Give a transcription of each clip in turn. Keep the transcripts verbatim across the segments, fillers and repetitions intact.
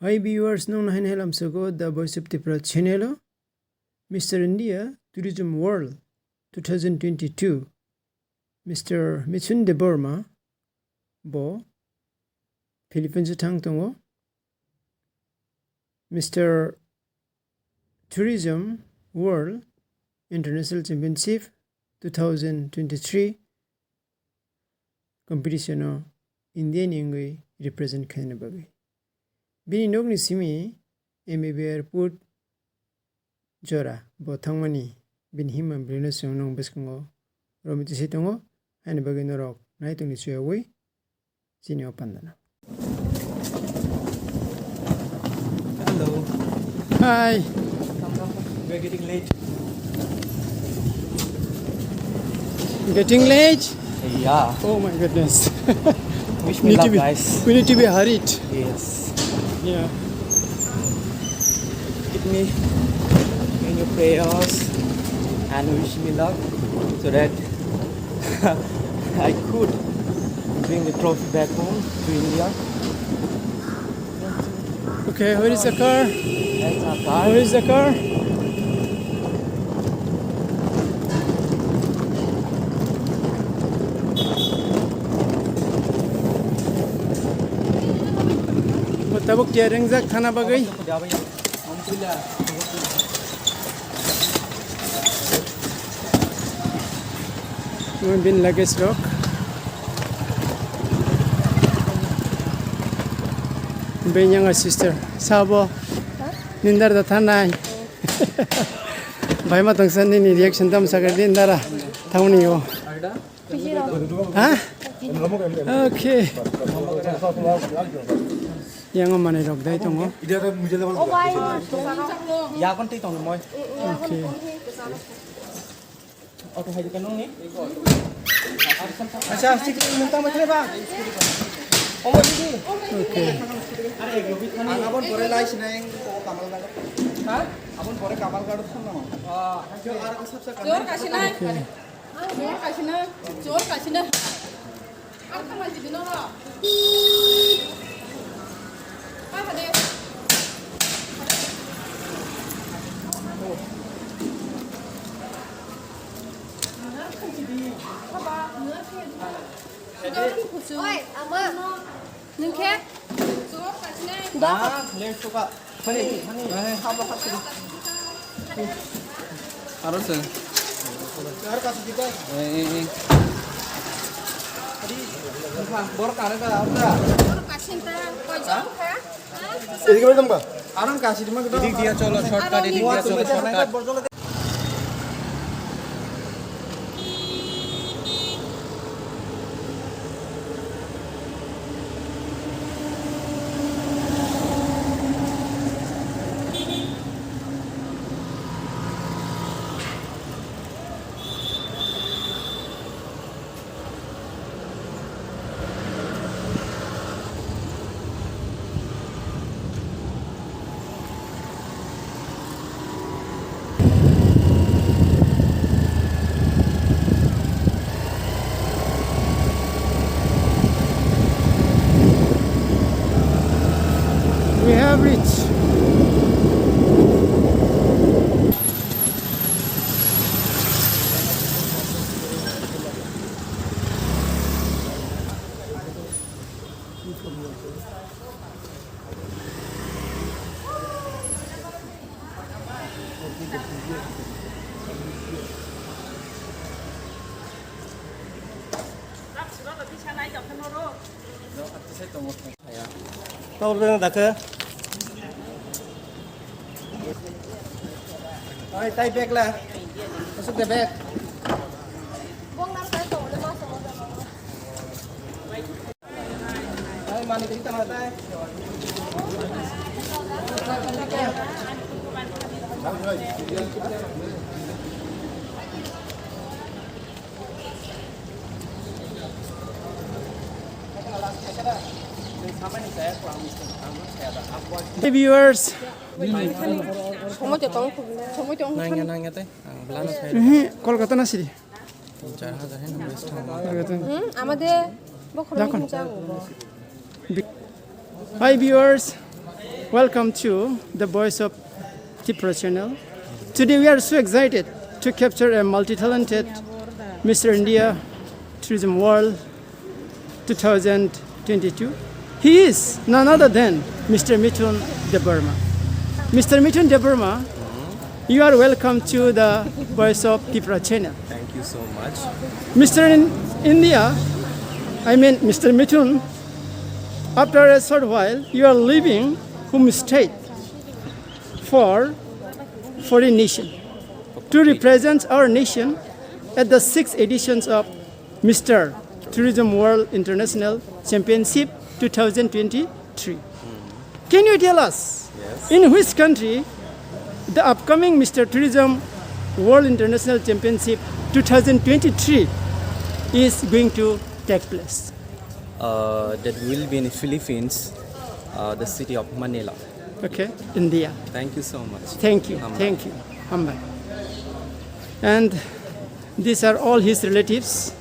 Hi viewers, nong nahai nahai lamsogo The Voice of Tripura channel o Mister India Tourism World two thousand twenty-two, Mister Mithun Debbarma bo Philippines o thang tongo. Mister Tourism World International Championship two thousand twenty-three competition o India ni wngwi represent khaina bagwi. Bini nokni simi M B B airport jora bo thangmani bini himma bwrwino chwng nung bwskango romwi tisai tongo, haini bagwi norok naitongni chuyawi chini o pandano. Hello. Hi. We're getting late. Getting late? Yeah. Oh my goodness. Wish me luck, guys. We need to be hurried. Yes. Yeah. Keep me in your prayers and wish me luck so that I could bring the trophy back home to India. Okay, where is the car? That's our car. Where is the car? Bo tabuk tiyarengjak thana bagwi. Omo bini luggage rok. Bini younger sister. Sabo. Nindar da thanai. Bai ma tongsa nini reaction tam sakar din dara. Thamni o. Ha? Okay. Yang manwi rok dai tongo. Yakon tei tongo moi. Okay. Auto hai kan ni. Acha, sik minta matre ba. Omo didi. Okay. Are ek lobi khani. Abon pore lai sineng ko Kamal Gado. Ha? Abon pore Kamal Gado thang na. Ah, jo ar ko sab sa. Jor kasi na. Okay. Jor kasina, jor kasina. Ang ka manji dino ba. Ka hade. Oi, ama. Nung khe? Ah, left to ka. Hani, hani. Eh, habo hasi. Aro se. Aro kasi kita. Eh, eh, eh. Adi, ha, bor kare ka, apa? Bor kasin ta, koi jam kha? Aro kasi di ma kita. Edik dia cholo, shortcut, edik dia cholo, shortcut. We have reached. Tol beng dakhe. Oi, tai bag la. Masuk de bag. Oi, mani kita mana tai? Hey viewers. Nangya, nangya tei. Ang belano sai. Mhm, Kolkata na siri. Tin char hajar hai na best thang. Kolkata. Hmm, amade bokhorok ni jago. Hi viewers. Welcome to the Voice of Tipra channel. Today we are so excited to capture a multi-talented Mister India Tourism World two thousand twenty-two. He is none other than Mister Mithun Debbarma. Mister Mithun Debbarma, you are welcome to the Voice of Tipra channel. Thank you so much. Mister In- India, I mean Mister Mithun, after a short while, you are leaving home state for foreign nation to represent our nation at the sixth editions of Mister Tourism World International Championship two thousand twenty-three. Can you tell us, yes, in which country the upcoming Mister Tourism World International Championship two thousand twenty-three is going to take place? Uh, that will be in Philippines, uh, the city of Manila. Okay, India. Thank you so much. Thank you, Hambai. Thank you, Hambai. And these are all his relatives.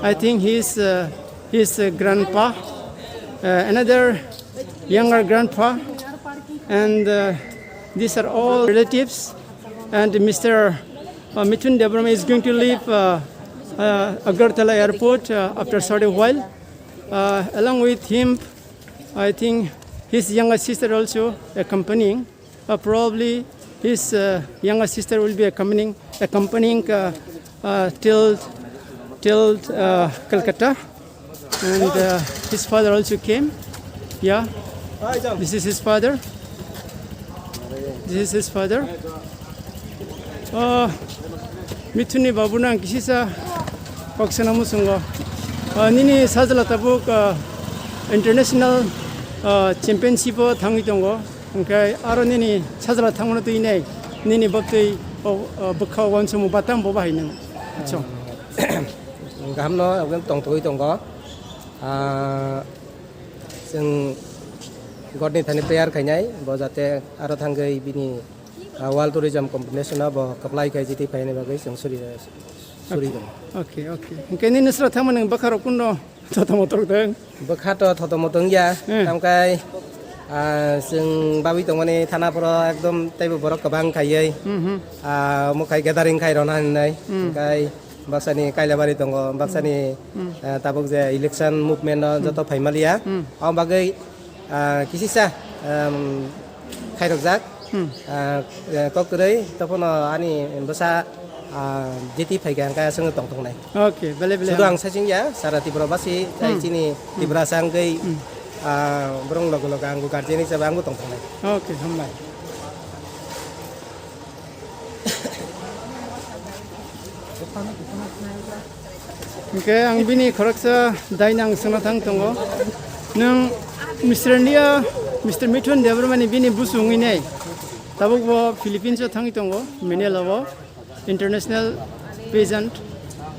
I think his, uh, his, uh, grandpa, uh, another younger grandpa, and, uh, these are all relatives. And Mister, uh, Mithun Debbarma is going to leave, uh, uh, Agartala airport, uh, after short while. Uh, along with him, I think his younger sister also accompanying. Uh, probably his, uh, younger sister will be accompanying, accompanying, uh, uh, till, till, uh, Calcutta. And, uh, his father also came. Yeah, this is his father. This is his father. Oh, Mithunni babuno ang kisisa kok sana muchungo. Ah, nini sajla tabuk, ah, international, ah, championship o thangwi tongo. Hwnkhe aro nini sajla thangmano twi nai nini bwtwi o, o bwkha o uansukmung batang bo bahai nang. Acho. Gahamno aboni tongthogwi tongo. Ah, chwng godni thani prayer khainai bo jate aro thangwi bini Ah, World Tourism Competition o bo kwplai khe jiti phaini bagwi chwng suri, suri tongo. Okay, okay. Hwnkhe nini sra thangmani bwkha rok kuno thotomo tok dong? Bwkha to thotomo tong ya. Hmm. Tamkai, ah, chwng babwi tongmani thana phoro ekdom teibo borok kwbang khaiwi. Hmm, hmm. Ah, omo khai gathering khai rwna hinwi. Hmm. Hwnkhe baksani Kailabari tongo, baksani, hmm, ah, tabuk je election movement o, hmm, joto phaimaliya. Hmm. Omo bagwi, ah, kisisa, um, khairokjak. Hmm. Ah, eh, kok kwrwi, topono ani bwsa, ah, jiti phaikha hwnkhe aswk tongthoknai. Okay, belai belai. Sudu ang saiching ya, sara Tripura basi, tei, hmm, chini, hmm, Tripura sa wngwi, hmm, ah, borok logo logo ang guardian hisabe angbo tongthoknai. Okay, hambai. Hwnkhe ang bini khoroksa daina ang swngna thang tongo. Nwng Mister India, Mister Mithun Debbarmani bini busu wngwi nai. Tabuk bo Philippines o thangwi tongo, Manila o international pageant,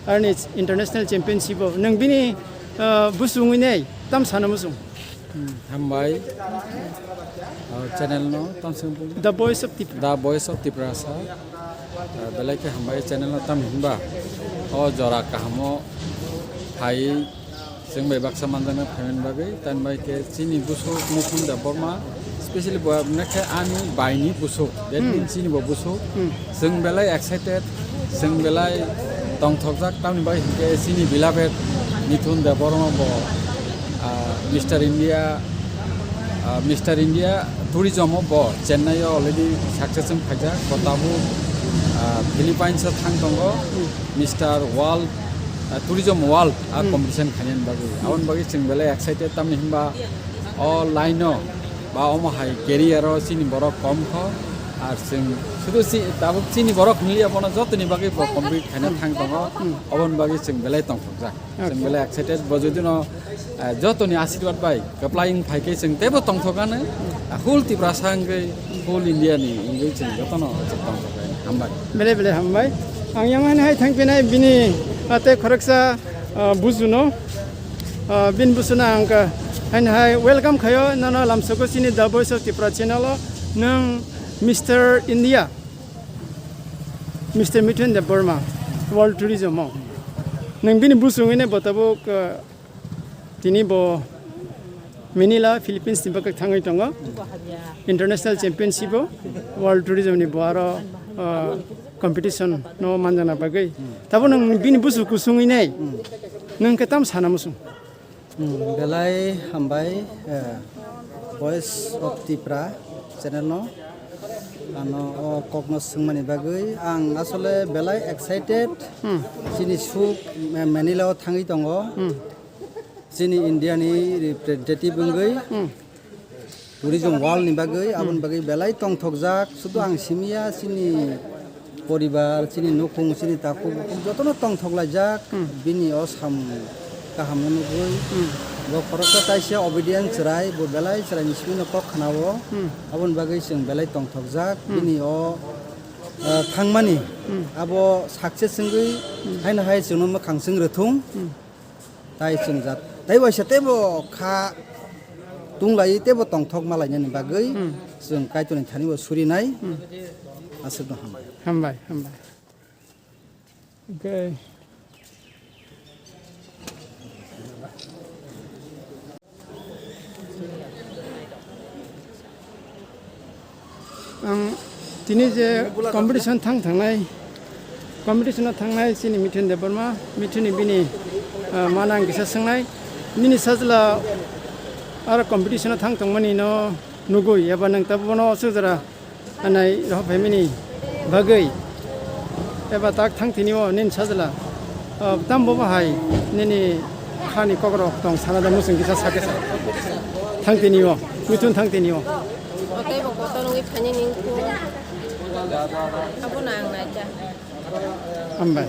arni international championship o. Nwng bini, ah, busu wngwi nai, tam sana muchung. Hmm, hambai. O channel no tam se bung? The Voice of Tipra. The Voice of Tiprasa. Ah, belai khe hambai channel no tam hinba. O jora kahamo phai chwng bai baksa manjakna phaimani bagwi, tamni bai khe chini busuk Mukund Debbarma, specially bo aboni khe ani baini busuk, that, hmm, means chini bo busuk. Hmm. Chwng belai excited, chwng belai tongthokjak, tamni bai hwnkhe chini beloved Mithun Debbarma bo, ah, Mister India, ah, Mister India Tourism o bo Chennai o already success wng khaijak, bo tabuk, ah, Philippines o thang tongo, Mister World, ah, Tourism World a, hmm, competition khainani bagwi. Aboni bagwi chwng belai excited, tamni hinba o line o ba omo hai career o chini borok kom kho, ar chwng sudu si-, tabuk chini borok hinliya, bono jotoni bagwi bo compete khaina thang tongo, oboni bagwi chwng belai tongthokjak. Chwng, okay, belai excited, bo jodi no, eh, jotoni asirwad bai kwplai wng phai khe chwng teibo tongthoknani, ah, whole Tiprasa wngwi, whole India ni wngwi chwng jotono chwng tongthoknani. Hambai. Belai belai hambai. Ang yang hai thang pinai bini, ah, tei khoroksa, ah, bujuno. Ah, bini busuno ang kha, haino hai welcome khayo, nono lamsoko chini The Voice of Tripura channel o, nwng Mister India, Mister Mithun Debbarma, World Tourism o. Nwng bini busu wngwi nai bo tabuk, ah, tini bo Manila, Philippines ni bagwi thangwi tongo. International championship o, world tourism ni bo aro, ah, competition no manjana bagwi. Tabo nwng bini busu kusungwi nai. Nwng khe tam sana muchung. Hmm, belai hambai, eh, Voice of Tipra channel no. Ano o kokno swngmani bagwi ang asole belai excited. Hmm. Chini suk, eh, Manila o thangwi tongo. Hmm. Chini India ni representative wngwi. Hmm. Tourism world ni bagwi, aboni bagwi belai tongthokjak. Sudu ang simiya chini poribar, chini nukhung, chini takhuk bukhuk jotono tongthok laijak. Hmm. Bini o sam kaham no nugwi. Hmm. Bo khoroksa taisa obedient chwrai, bo belai chwrai ni simi no kok khna o. Hmm. Aboni bagwi chwng belai tongthokjak. Hmm. Bini o, eh, thangmani. Hmm. Abo success wngwi, hmm, haino hai chwngno mwkhang chwng rwthung. Hmm. Tai chwngjak, tai waisa teibo kha tunglai teibo tongthok malainani bagwi, hmm, chwng Kaitorni thani bo surinai. Hmm. Aswkno hambai. Hambai, hambai. Okay. Ang tini je competition thang thangnai, competition o thangnai chini Mithun Debbarma, Mithun ni bini, ah, mana ang kisa swngnai, nini sajla aro competition o thang tongmani no nugui eba nwng tabuk bono aswk jora anai rohor phaimani bagwi eba tak thang tini o nini sajla, ah, tambo bahai nini khani kokrok tong sana da muchung kisa sakhe sa thang tini o, Mithun thang tini o. O tei bo kotor wngwi phainai ni wngkhu. Abono ang naikha. Hambai.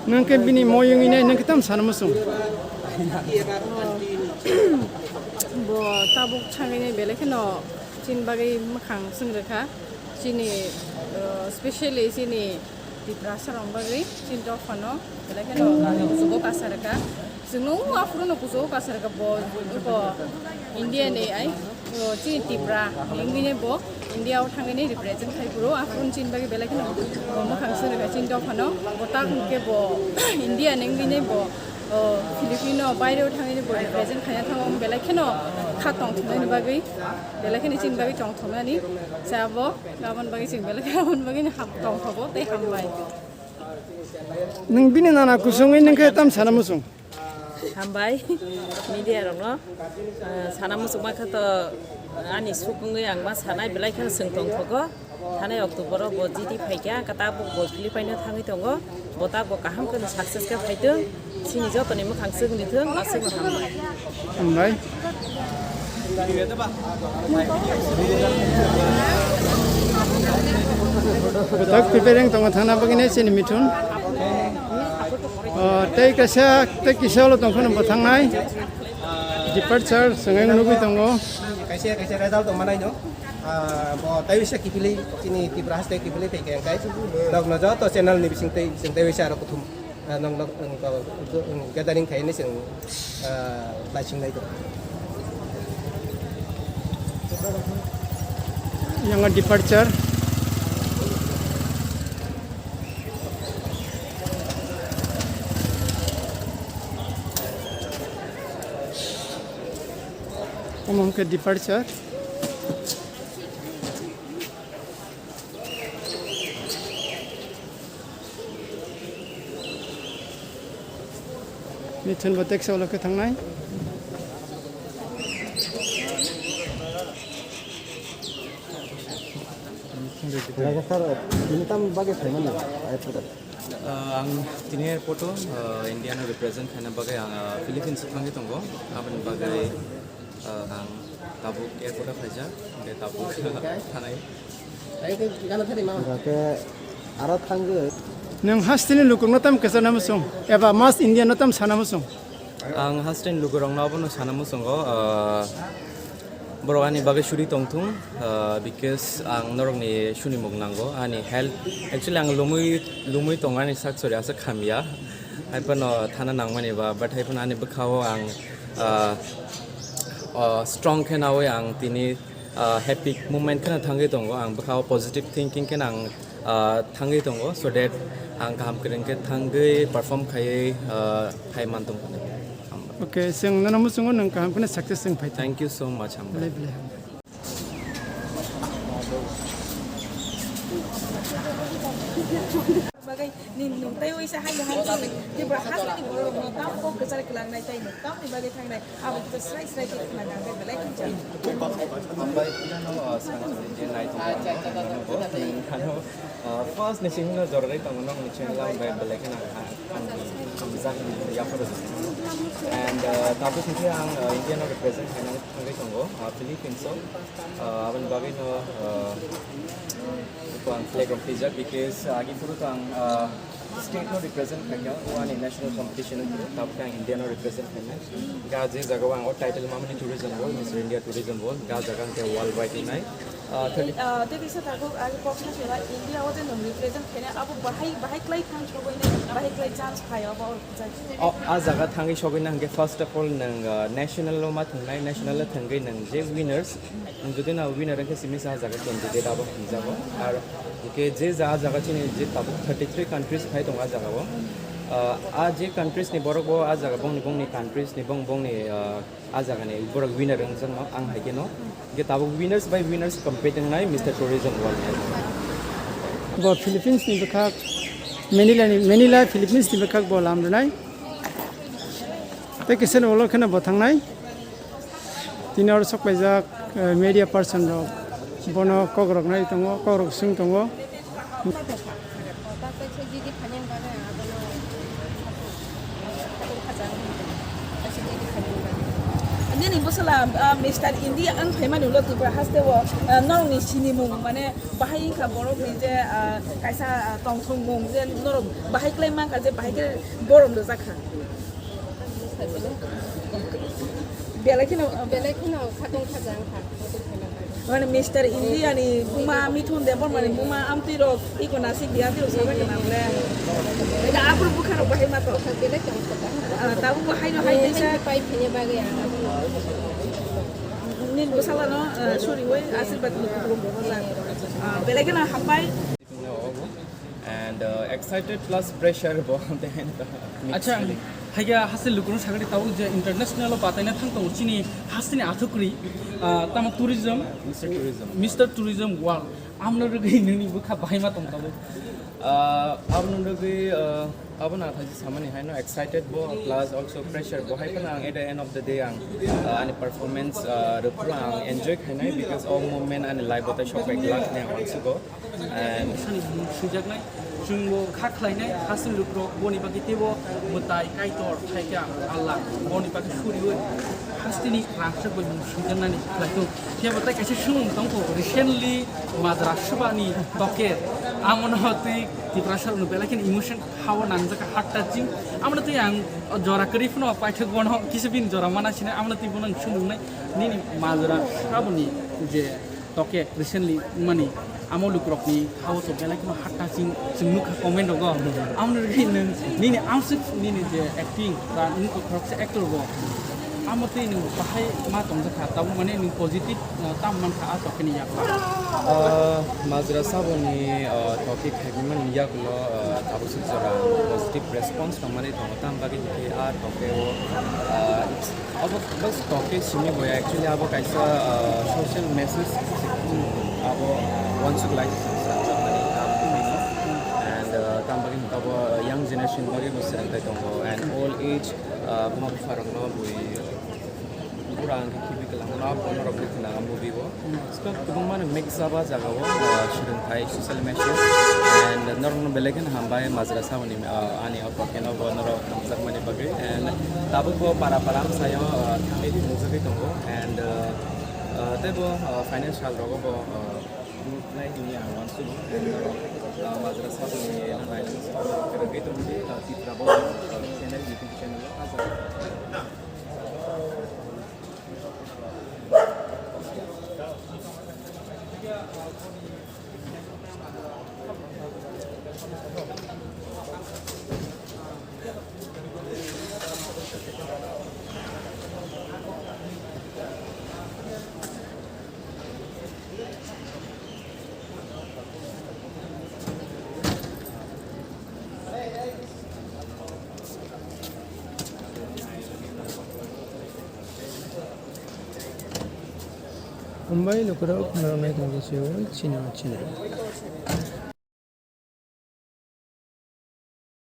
Nwng khe bini moyungwi nai, nwng khe tam sana muchung. Bo tabuk thangwi nai belai kheno chini bagwi mwkhang swngrwkha. Chini, uh, specially chini Tiprasa rok bagwi chini dophano belai kheno kuchugo kasarwkha. Chwngno o aphuru no kuchugo kasarwkha bo, bo India ni ai, o chini Tipra ni wngwi nai bo India o thangwi nai represent khai phuru aphuru chini bagwi belai kheno bo mwkhang swngrwkha chini dophano. Bo tak hwnkhe bo India ni wngwi nai bo, o Filipino baire o thangwi nai bo represent khaina thango belai kheno kha tongthoknani bagwi. Belai kheno chini bagwi tongthoknani. Sa bo, aboni bagwi chini belai kheno aboni bagwi ham-, tongthogo tei hambai. Nwng bini nana kusungwi nwng khe tam sana muchung? Hambai, media rokno, eh, sana muchungma khe to ani suk wngwi ang ma sanai belai kheno chwng tongthogo. Thanai October o bo G D phaikha, khe tabuk bo Philippine o thangwi tongo. Bo tabuk kaham kheno success khe phaitwng, chini jotoni mwkhang chwngni thwng, aswkno hambai. Hambai. Tak preparing tongo thangna bagwi nai chini Mithun. O, tei kaisa, tei kisa ulo tongphano bo thangnai. Departure swngai nugwi tongo. Kaisa, kaisa result tongma naino. Ah, bo tei bisa kiphilwi, chini Tripura haste kiphilwi tei khe engkai. Nokno joto channel ni bising tei, bising tei bisa aro kuthum. Ah, nong, nong, nong, nong, gathering khaini chwng, ah, laising lai tongo. Yang departure. Omo hwnkhe departure. Mithun bo teksa ulo khe thangnai. Sir, ini tam bagwi phaimani airport? Ah, ang tini airport o, ah, India no represent khaina bagwi ang, ah, Philippines o thangwi tongo. Aboni bagwi, ah, ang tabuk airport o phaijak, hingke tabuk thanai. Hingke aro thangwi. Nwng hasteni lukurokno tam kwchana muchung, eba mas India no tam sana muchung? Ang hasteni lukurokno abono sana muchungo, ah, borok ani bagwi suri tongthung, ah, because ang norokni sunimung nango, ani help, actually ang lumui, lumui tongo ani sak sori aswk hamya, haiphano thana nangmani ba, but haiphano ani bwkhao ang, ah, ah, strong khe naui ang tini, ah, happy moment kheno thangwi tongo, ang bwkhao positive thinking kheno ang, ah, thangwi tongo, so that ang kaham kwrwng khe thangwi perform khaiwi, ah, phai man tongkha. Okay, chwng nono muchungo nwng kaham kheno success chwng phai thung. Thank you so much, hambai. Belai belai hambai. Bagwi ni nwng tei waisa hai ni hai ni Tripura hasteni borok no tam kok kwchar kwlangnai tei nwng tamni bagwi thangnai abo kisa srai srai khe khna nang belai khe chang. Hambai, uh, swkang je naitongmani, uh, first ni simi no jorarwi tongo, nokni channel ang bai belai kheno ang, ang hamjak ni yapharwi. And, uh, tabuk hwnkhe ang, uh, India no represent khainani thangwi tongo, uh, Philippines o. Uh, aboni bagwi no, uh, iko ang flag rok pijak, because, uh, agi phuru to ang, uh, state no represent khaikha, o ani national competition o, tabuk ang India no represent khainai. Ga je jaga o ang o title mamani tourism world, Mister India Tourism World, ga jaga hwnkhe world wide wngnai. Ah, thirty. Ah, tei kisa tabuk agi kok sa sela India o je nwng represent khainai, abo bahai, bahai klai thang sogwi nai, bahai klai chance phai o, abo o jaga. O, a jaga thangwi sogwi na hwnkhe first of all nwng, ah, national o ma thwngnai, national o thwngwi nwng je winners, nwng jodi na winner wngkhe simi sa jaga candidate abo hwnjago. Ar hwnkhe je ja jaga chini je tabuk thirty three countries phai tongo a jaga o. Ah, a je countries ni borok bo a jaga bongni bongni countries ni bong bongni, ah, a jaga ni borok winner wngjakno ang hai kheno. Hwnkhe tabuk winners by winners compete wngnai Mister Tourism World. Bo Philippines ni bwkhak, Manila ni, Manila, Philippines ni bwkhak bo lam rwnai. Tei kisa ni ulo kheno bo thangnai. Tini oro sok paijak, eh, media person rok bono kok rok nai tongo, kok rok swng tongo. Nini bwsala, ah, Mister India wng phaimani ulo Tripura haste o, ah, norokni sinimung mane bahai wngkha borokni je, ah, kaisa, ah, tongthokmung je norok bahai klai mankha je bahai khe borom rwjak kha. Belai kheno, belai kheno khatong khajang kha. Mane Mister India ni buma Mithun Debbarma ni buma amtwi rok iko nasik dia twi rok sabai kana bole. Ida apur bukha rok bahai mato. Belai kheno khatong. Ah, tabuk bo hai no hai tei sa. Pai phine bagwi ang. Nin bwsala no, ah, sorry wai asirbat ni kuplung bo la. Ah, belai kheno hambai. And, uh, excited plus pressure bo, mixed feeling. Acha, haiya haste lukurok sagadi tabuk je international o bataina thang tongo chini hasteni athukri, uh, tamo tourism, Mister Tourism. Mister Tourism World. Amno rwgwi nini bwkha bahai ma tong tabuk. Uh, amno rwgwi, uh, abo na thaji samani hai no excited bo plus also pressure bo hai kheno ang at the end of the day ang, uh, ani performance, uh, rwphuru ang enjoy khainai because o moment ani life o tai sok bai glak ne ang uansugo. And sani mung swijaknai, chwngbo kha khlainai, haste lukurok boni bagwi teibo mwtai Kaitor phaikha Allah, boni bagwi suriui hasteni rangchak bai mung swijaknani khlaithok. Phiya bo tai kaisa swngmung tongkho, recently Majra Subani toke, amono twi Tiprasa rokno belai kheno emotion khao nangjakha, heart touching. Amono twi ang jora kwrwi phano paithak bono kisa bini jora mana sinai, amono twi bono swngmung nai nini Majra Subani je toke recently mani amo lukurokni khao to belai kheno hatta ching ching nukha comment rogo. Amoni rwgwi nwng nini amswk nini je acting ba nwng khoroksa actor bo amo twi nwng bahai ma tongjakha, tabuk mane nwng positive, uh, tam mankha a tokeni yak. Uh, Majra Saboni, uh, toke khaimani yagulo, uh, tabuk swk jora positive response tongmani tongo, tam bagwi hwnkhe a toke o, uh, Abo bas toke simi boya, actually abo kaisa, ah, social message abo uansuk lai and, ah, tam bagwi abo young generation bagwi bo swrwngthai tongo and old age, ah, buma bupha rokno bui bura wngkhe khibi kwlangma bono rok bwkhwnang movie o. Stock kwbangma no mix up o jaga o, ah, swrwngthai social message and norokno belai kheno hambai Majra Saboni, ah, ani o toke no bo norok hamjakmani bagwi and tabuk bo para para amsai o, ah, thangwi thungjagwi tongo and, ah, ah, tei bo, ah, financial rogo bo, ah, nuknai hwnwi ang uansugo and norok, ah, Majra Saboni no nailaiwi kwrwngwi tongdi, ah, Tipra bo, ah, channel, YouTube channel o ah jaga. Hambai lukurok, norok nai tongkhe chini chini.